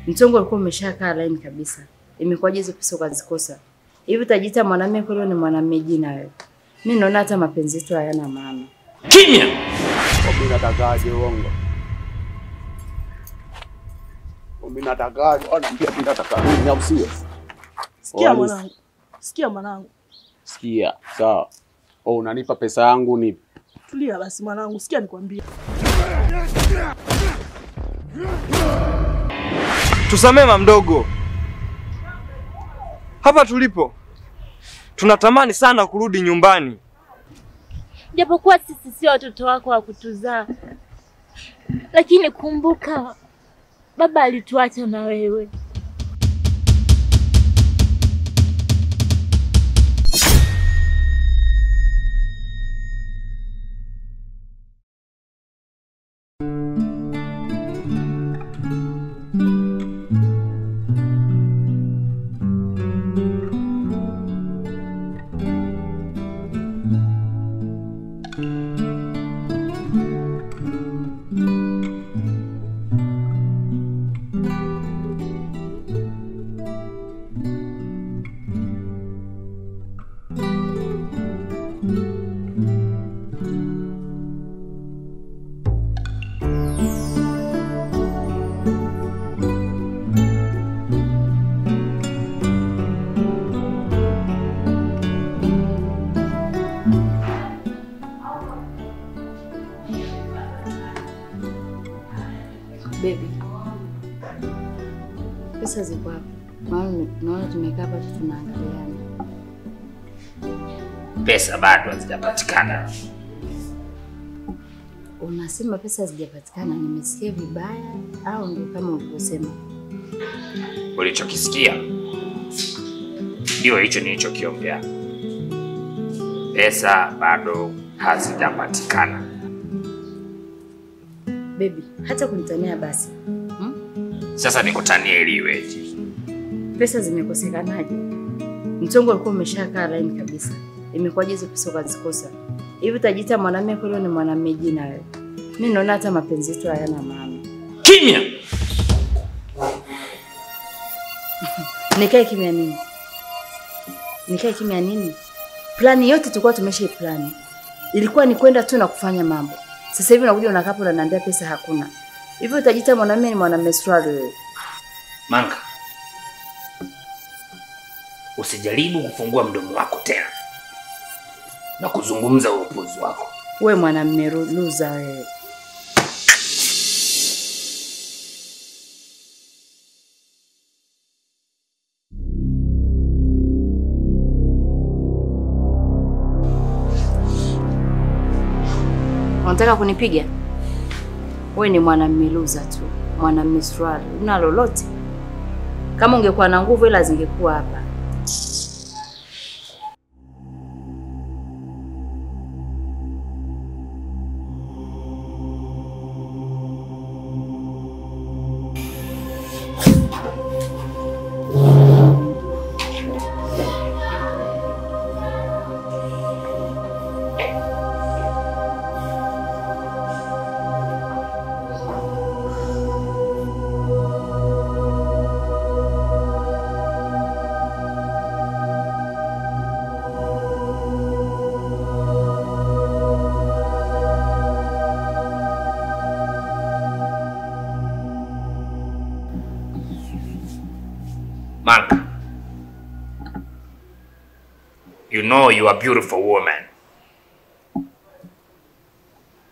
Mtongo ulikuwa umeshakaa line kabisa. Imekuwaje hizo pesa ukazikosa? Hivi utajiita mwanamume kweli ni mwanamume jina wewe? Mimi naona hata mapenzi yetu hayana maana. Kimya. Mimi natakaje uongo? Mimi natakaje? Ona pia mimi nataka nini au sio? Sikia mwanangu. Sikia mwanangu. Sikia, sawa. Oh, unanipa pesa yangu nipi? Tulia basi mwanangu, sikia nikwambie. Tusamee mdogo. Hapa tulipo tunatamani sana kurudi nyumbani. Japokuwa sisi sio watoto wako wa kutuzaa, lakini kumbuka baba alituacha na wewe. Baby, pesa ziko hapa. Maana naona tumekaa hapa tunaangaliana. Pesa bado hazijapatikana. Unasema pesa hazijapatikana, nimesikia vibaya au ndio kama ulivyosema? Ulichokisikia ndio hicho nilichokiongea. Pesa bado hazijapatikana. Baby, hata kunitania basi. Sasa nikutanie ili iweje? Pesa zimekosekanaje? Mtongo ulikuwa umeshakaa line kabisa. Imekuwaje hizo pesa ukazikosa? Hivi utajiita mwanamume kweli ni mwanamume jina wewe? Mimi naona hata mapenzi yetu hayana maana. Kimya. Nikae kimya nini? Nikae kimya nini? Plani yote tulikuwa tumeshaiplani. Ilikuwa ni kwenda tu na kufanya mambo. Sasa hivi unakuja unakaa hapo unaniambia pesa hakuna. Hivi utajiita mwanamume ni mwanamume swali wewe? Manka, usijaribu kufungua mdomo wako tena na kuzungumza upuzi wako. Wewe mwanamume loser wewe. Unataka kunipiga? Wewe ni mwanamume loser tu, mwanamume swali. Una lolote? Kama ungekuwa na nguvu ila zingekuwa hapa. Manka, you know you are beautiful woman.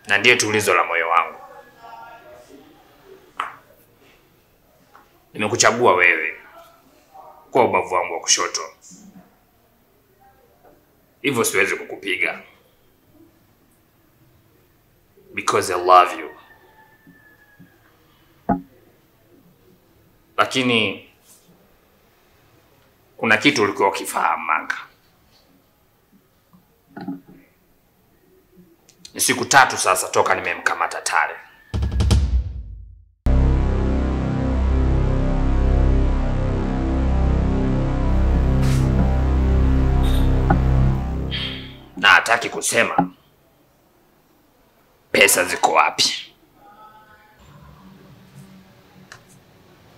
Na ndiye tulizo la moyo wangu. Nimekuchagua wewe kwa ubavu wangu wa kushoto. Hivyo siwezi kukupiga. Because I love you. Lakini kuna kitu ulikuwa ukifahamu Manka. Ni siku 3 sasa toka nimemkamata Tare. hataki kusema pesa ziko wapi.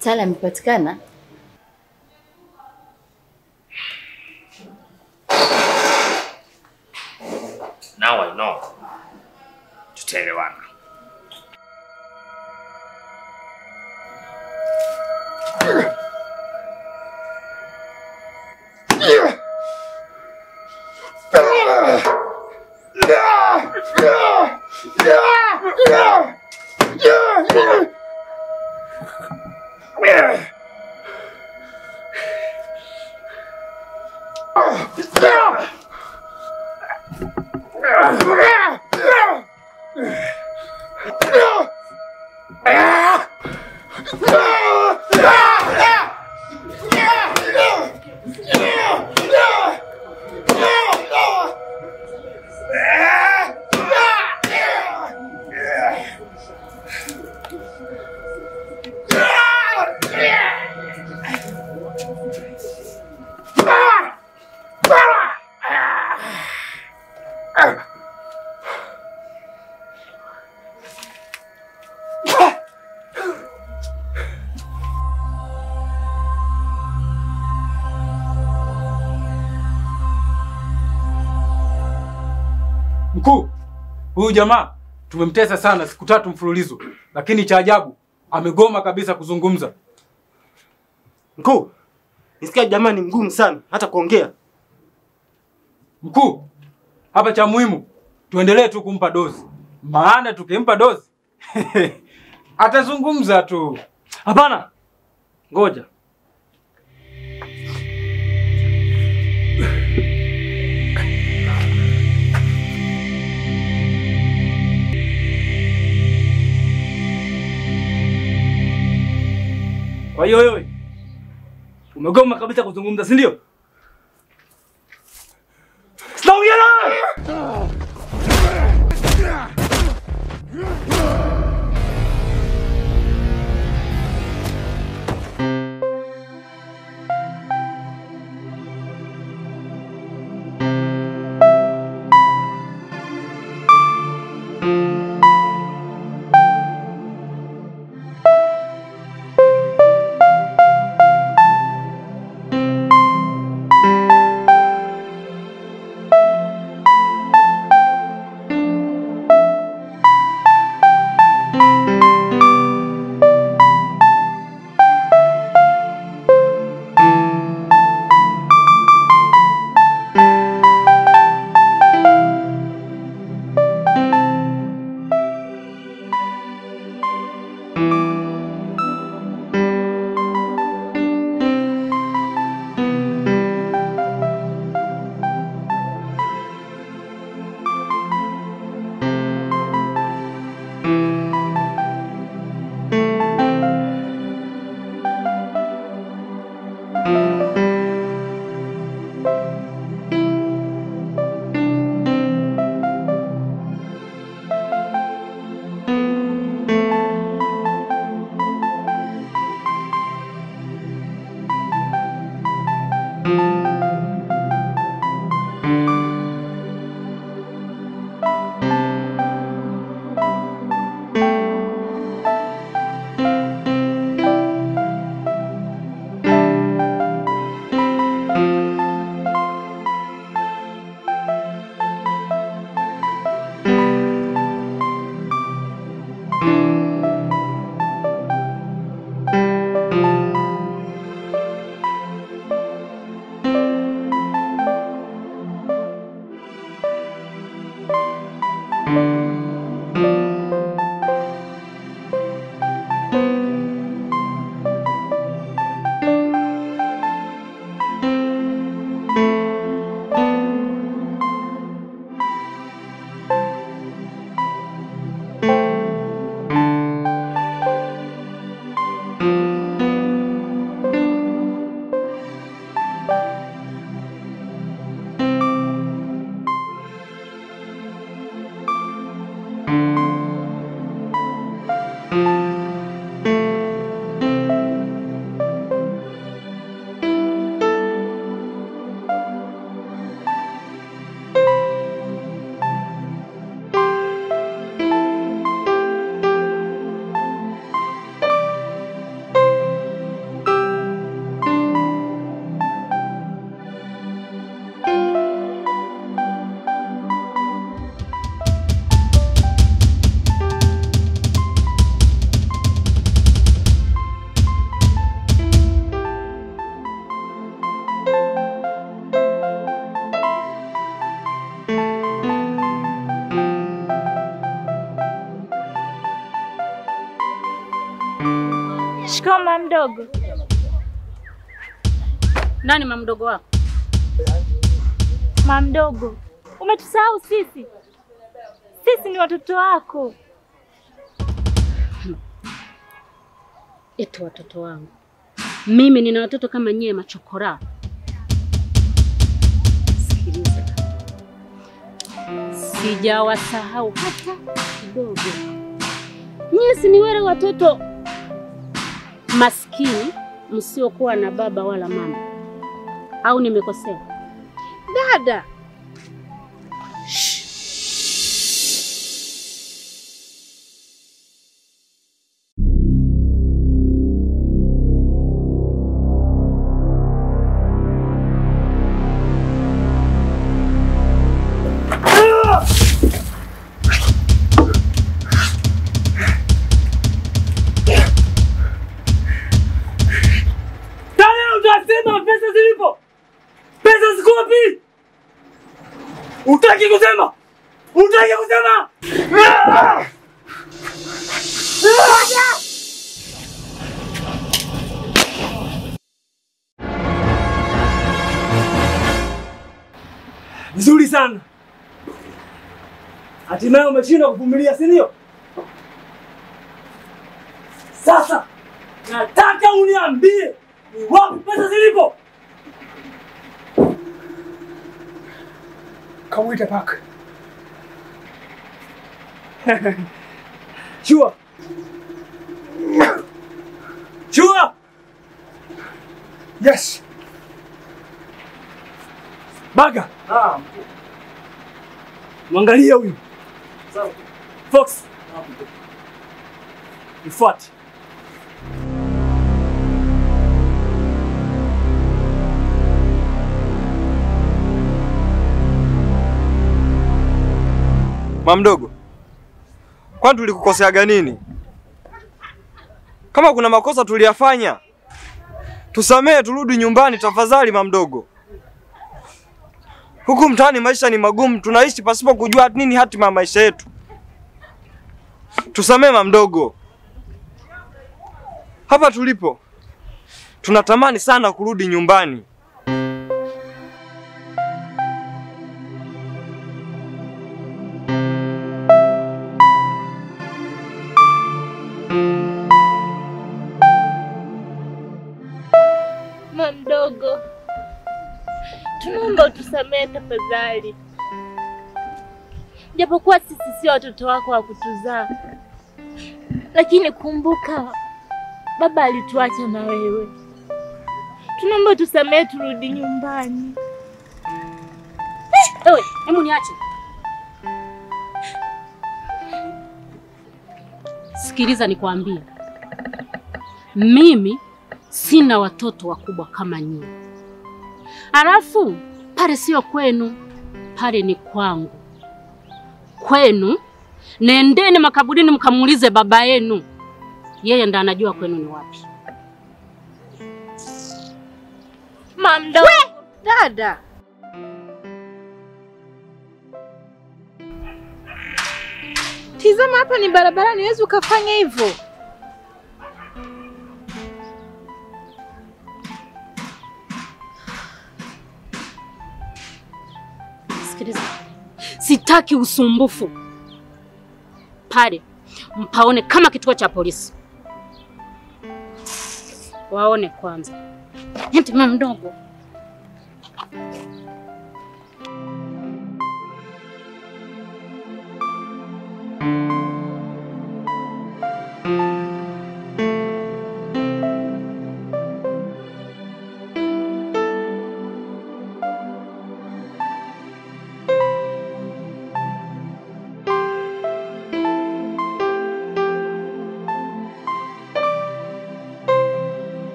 Tala amepatikana? Now I know. Tutaelewana. Mkuu, huyu jamaa tumemtesa sana siku 3 mfululizo, lakini cha ajabu amegoma kabisa kuzungumza. Mkuu, nisikia jamaa ni mgumu sana hata kuongea. Mkuu, hapa cha muhimu tuendelee tu kumpa dozi. Maana tukimpa dozi atazungumza tu. Hapana. Ngoja. Kwa hiyo wewe umegoma kabisa kuzungumza, si ndio? Sinaongea nawe! Shikamoo mama mdogo. Nani mama mdogo wako? Mama mdogo, umetusahau sisi. Sisi ni watoto wako. Eti watoto wangu. Mimi nina watoto kama nyie machokora. Sikiliza. Sijawasahau hata kidogo. Nyie si ni wale watoto maskini msiokuwa na baba wala mama. Au nimekosea? Dada. Utaki kusema? Utaki kusema? Vizuri sana. Hatimaye umeshindwa kuvumilia, si ndio? Sasa nataka uniambie ni wapi pesa zilipo. Kamuita paka. Chua. Chua. Yes. Baga. Ah. Mwangalie huyu. Sawa. Fox. Nifuate. Mama mdogo, kwani tulikukoseaga nini? Kama kuna makosa tuliyafanya, tusamee, turudi nyumbani tafadhali mama mdogo. Huku mtaani maisha ni magumu, tunaishi pasipo kujua nini hatima ya maisha yetu. Tusamee mama mdogo. Hapa tulipo tunatamani sana kurudi nyumbani. Mdogo, tunaomba utusamehe tafadhali. Japokuwa sisi sio watoto wako wa kutuzaa, lakini kumbuka baba alituacha na wewe. Tunaomba utusamehe, turudi nyumbani. Ewe, hebu niache. Sikiliza nikwambie. Mimi sina watoto wakubwa kama nyinyi. Alafu pale sio kwenu, pale ni kwangu. Kwenu nendeni makaburini mkamuulize baba yenu. Yeye ndo anajua kwenu ni wapi. Mama, dada. Tizama hapa ni barabarani, huwezi ukafanya hivyo. Sikiliza. Sitaki usumbufu. Pale mpaone kama kituo cha polisi. Waone kwanza. Eti mama mdogo.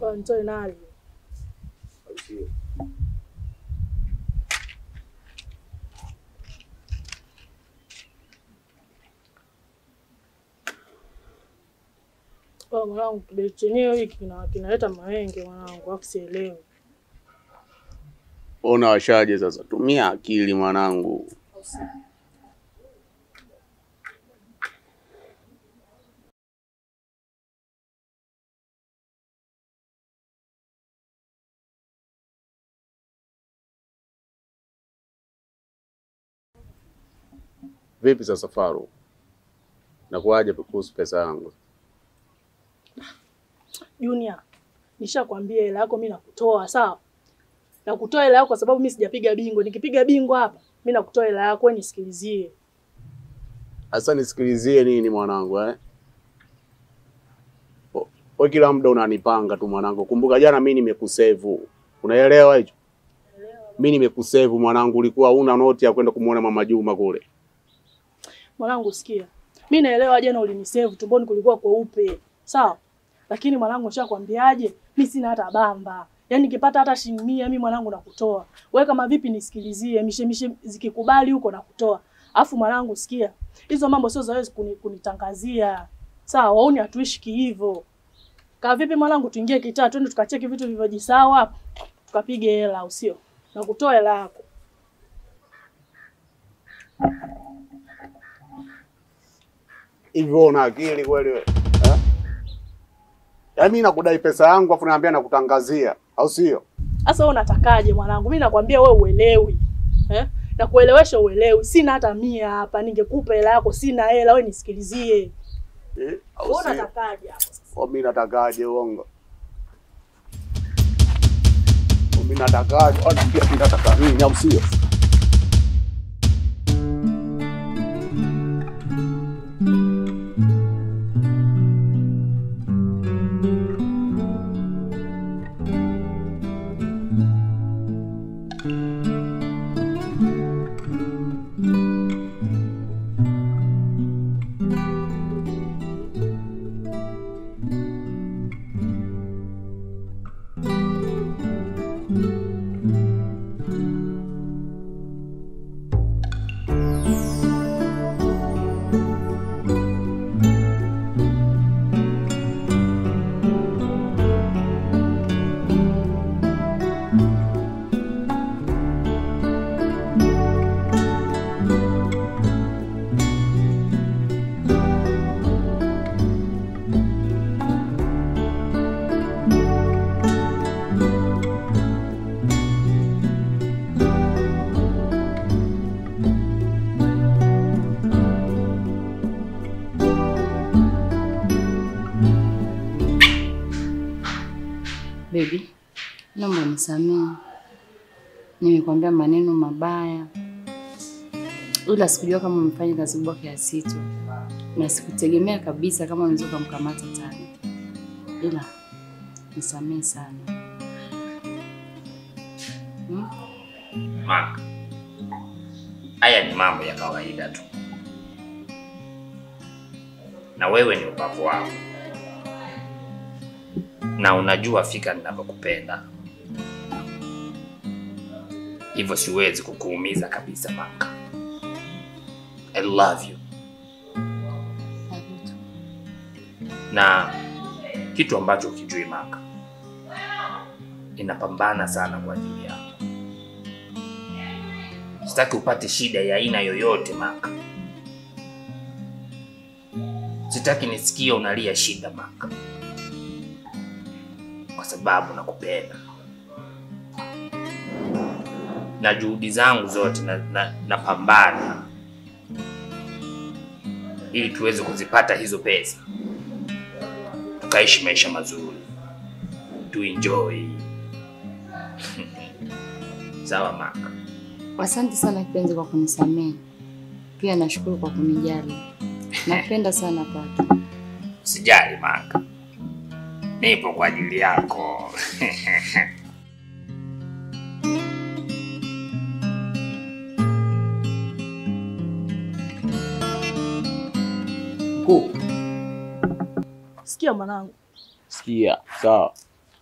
Bwana nitoe nali. Sio. Kwa mwanangu kibeti chenyewe hiki kinaleta maenge mwanangu, afu sielewi. Ona washaje sasa? Tumia akili mwanangu. Vipi sasa Faru? Nakuaje kuhusu pesa yangu? Junior, nishakwambia hela yako mimi nakutoa, sawa? Nakutoa hela yako kwa sababu mimi sijapiga bingo. Nikipiga bingo hapa, mimi nakutoa hela yako, wewe nisikilizie. Sasa nisikilizie nini mwanangu eh? Wewe kila muda unanipanga tu mwanangu. Kumbuka jana mimi nimekusave. Unaelewa hicho? Mimi nimekusave mwanangu, ulikuwa huna noti ya kwenda kumuona Mama Juma kule. Mwanangu sikia. Mimi naelewa jana ulinisave tumboni kulikuwa kweupe. Sawa? Lakini mwanangu nishakwambiaje? Mimi sina hata bamba. Yaani nikipata hata shilingi 100 mimi mwanangu nakutoa. Wewe kama vipi nisikilizie, mishemishe zikikubali huko nakutoa. Afu mwanangu sikia. Hizo mambo sio zawezi kunitangazia. Sawa, waoni hatuishi hivyo. Kama vipi mwanangu tuingie kitaa twende tukacheki vitu vilivyojisawa hapo. Tukapige hela usio. Nakutoa hela yako. Hivyo una akili kweli wewe? Eh? Yaani mimi nakudai pesa yangu afu naambia nakutangazia, au sio? Sasa wewe unatakaje mwanangu? Mimi nakwambia wewe uelewi. Eh? Nakuelewesha uelewi. Sina hata 100 hapa, ningekupa hela yako, sina hela, wewe nisikilizie. Eh, au Wewe sio? unatakaje hapo sasa? Au mimi natakaje uongo? Mimi natakaje? Au naambia mimi nataka nini au sio? Baby, naomba nisamehe. Nimekwambia maneno mabaya. Ila sikujua kama umefanya kazi kubwa kiasi hicho. Na sikutegemea kabisa kama unaweza kumkamata Tani. Ila nisamehe sana. Mark, haya ni mambo ya kawaida tu. Na wewe ni ubavu wangu. Na unajua fika ninavyokupenda. Hivyo siwezi kukuumiza kabisa Mark. I love you. Na kitu ambacho ukijui Mark, ninapambana sana kwa ajili yako. Sitaki upate shida ya aina yoyote Mark. Sitaki nisikie unalia shida Mark. Kwa sababu nakupenda. Na juhudi zangu zote napambana ili tuweze kuzipata hizo pesa. Tukaishi maisha mazuri. Tu enjoy. Sawa Mark. Asante sana kipenzi kwa kunisamehe. Pia nashukuru kwa kunijali. Napenda sana Paka. Usijali Mark. Nipo kwa ajili yako. Mkuu. Sikia mwanangu. Sikia, sawa.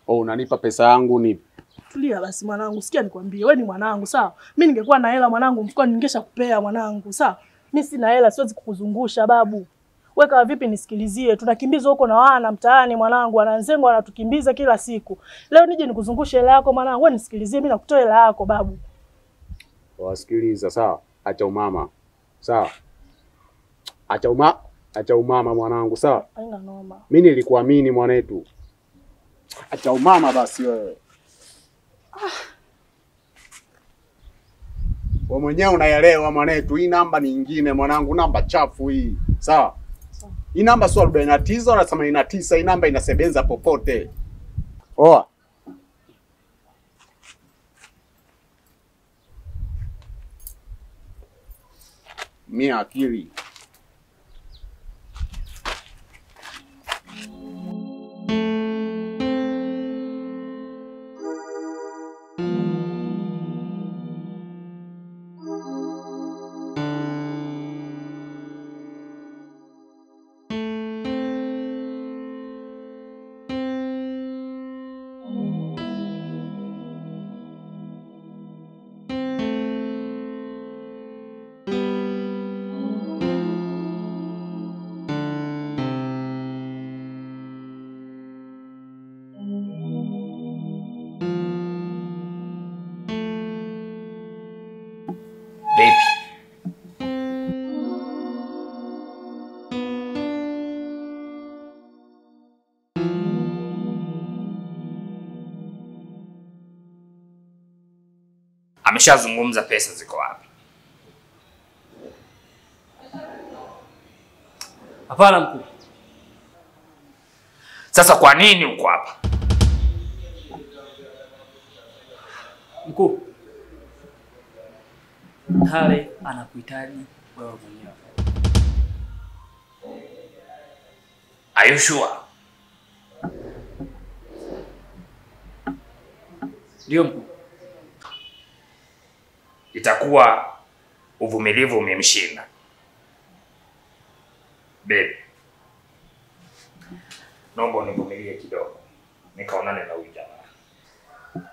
Oh, unanipa pesa yangu nipe. Tulia basi mwanangu, sikia nikwambie, wewe ni mwanangu, sawa? Mimi ningekuwa na hela mwanangu mfukoni ningeshakupea mwanangu, sawa? Mimi sina hela, siwezi kukuzungusha babu. Weka vipi nisikilizie, tunakimbizwa huko na wana mtaani mwanangu, wananzengo wanatukimbiza kila siku. Leo nije nikuzungushe hela yako mwanangu, wewe nisikilizie, mimi nakutoa hela yako babu. Wasikiliza, sawa? Acha umama. Sawa? Acha umama mwanangu, sawa? Haina noma. Mimi nilikuamini mwanetu. Acha umama basi wewe. Wewe mwenyewe unaelewa mwanetu, hii namba nyingine mwanangu, namba chafu hii. Sawa? Hii namba sio 49 wala 89, hii namba inasebenza popote. Oa. Mia akili. Ameshazungumza pesa ziko wapi? Hapana mkuu. Sasa kwa nini uko hapa? Mkuu, Tale anakuhitaji wewe mwenyewe. Are you sure? Ndio mkuu. Itakuwa uvumilivu umemshinda. Baby, naomba univumilie kidogo, nikaonane na huyu jamaa.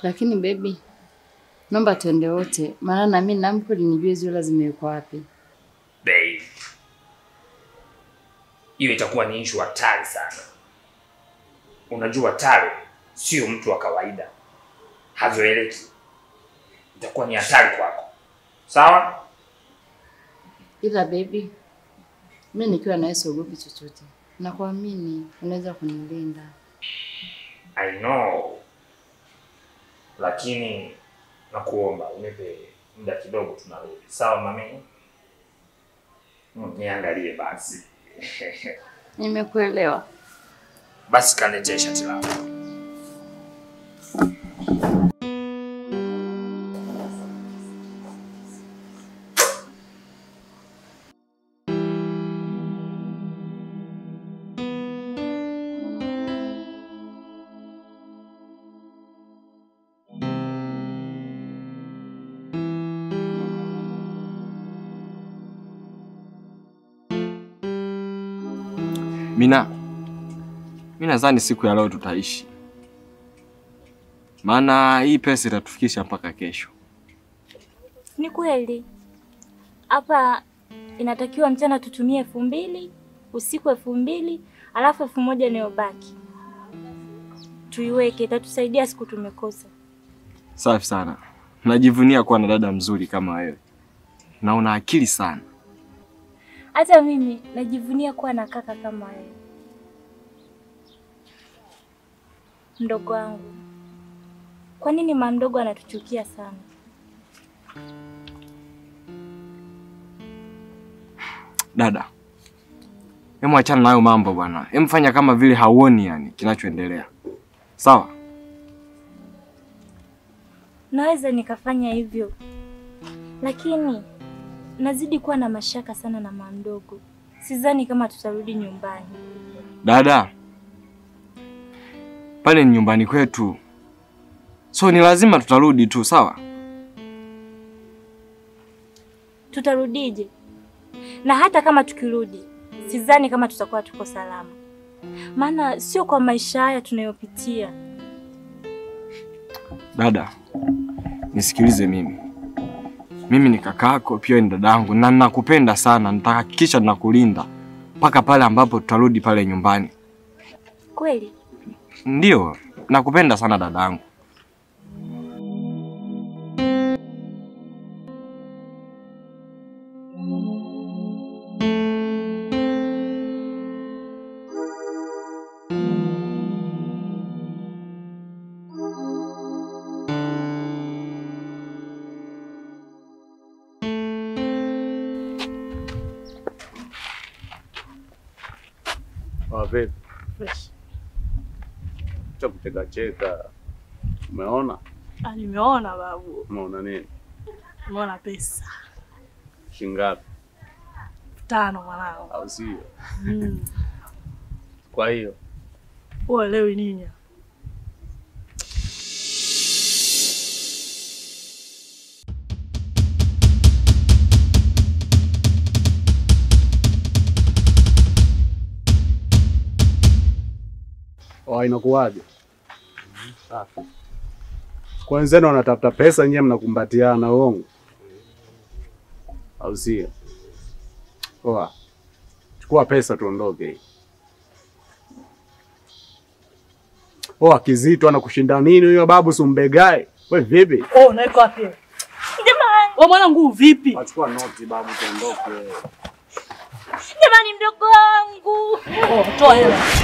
Lakini baby, naomba tuende wote, maana na mimi na mkuu nijue hizo lazima yuko wapi. Baby, hiyo itakuwa ni issue hatari sana. Unajua Tale sio mtu wa kawaida, hazoeleki. Itakuwa ni hatari kwako. Sawa? Ila baby, mimi nikiwa na wewe siogopi chochote. Nakuamini, unaweza kunilinda. I know. Lakini nakuomba unipe muda kidogo tunarudi. Sawa mami? Niangalie basi. Nimekuelewa. Basi kaniletea shati lako. Mina, mimi nadhani siku ya leo tutaishi. Maana hii pesa itatufikisha mpaka kesho. Ni kweli. Hapa inatakiwa mchana tutumie 2000, usiku 2000, alafu 1000 inayobaki tuiweke, itatusaidia siku tumekosa. Safi sana. Najivunia kuwa na dada mzuri kama wewe. Na una akili sana. Hata mimi najivunia kuwa na kaka kama wewe. Mdogo wangu, kwa nini mama mdogo anatuchukia sana? Dada, hemu achana nayo mambo bwana. Hemu fanya kama vile hauoni yani kinachoendelea. Sawa? Naweza nikafanya hivyo, lakini nazidi kuwa na mashaka sana na mama mdogo. Sidhani kama tutarudi nyumbani. Dada, pale ni nyumbani kwetu. So ni lazima tutarudi tu, sawa? Tutarudije? Na hata kama tukirudi, sidhani kama tutakuwa tuko salama. Maana sio kwa maisha haya tunayopitia. Dada, nisikilize mimi. Mimi ni kakako, pia ni dadangu na nakupenda sana. Nitahakikisha nakulinda mpaka pale ambapo tutarudi pale nyumbani. Kweli? Ndio, nakupenda sana dadangu. Vipi? Fresh. Cha kucheka cheka. Umeona? Ah, nimeona babu. Umeona nini? Umeona pesa. Shilingi ngapi? 5 mwanangu. Au sio? Kwa hiyo wewe leo nini? Oh, inakuwaje? Safi. Kwa wenzenu wanatafuta pesa, nyinyi mnakumbatiana uongo. Au sio? Poa. Chukua pesa tuondoke. Poa, Kizito anakushinda nini huyo babu sumbegae? Wewe vipi? Oh, na iko wapi? Jamani. Wewe mwanangu vipi? Chukua noti babu tuondoke. Jamani mdogo wangu. Oh, toa hela.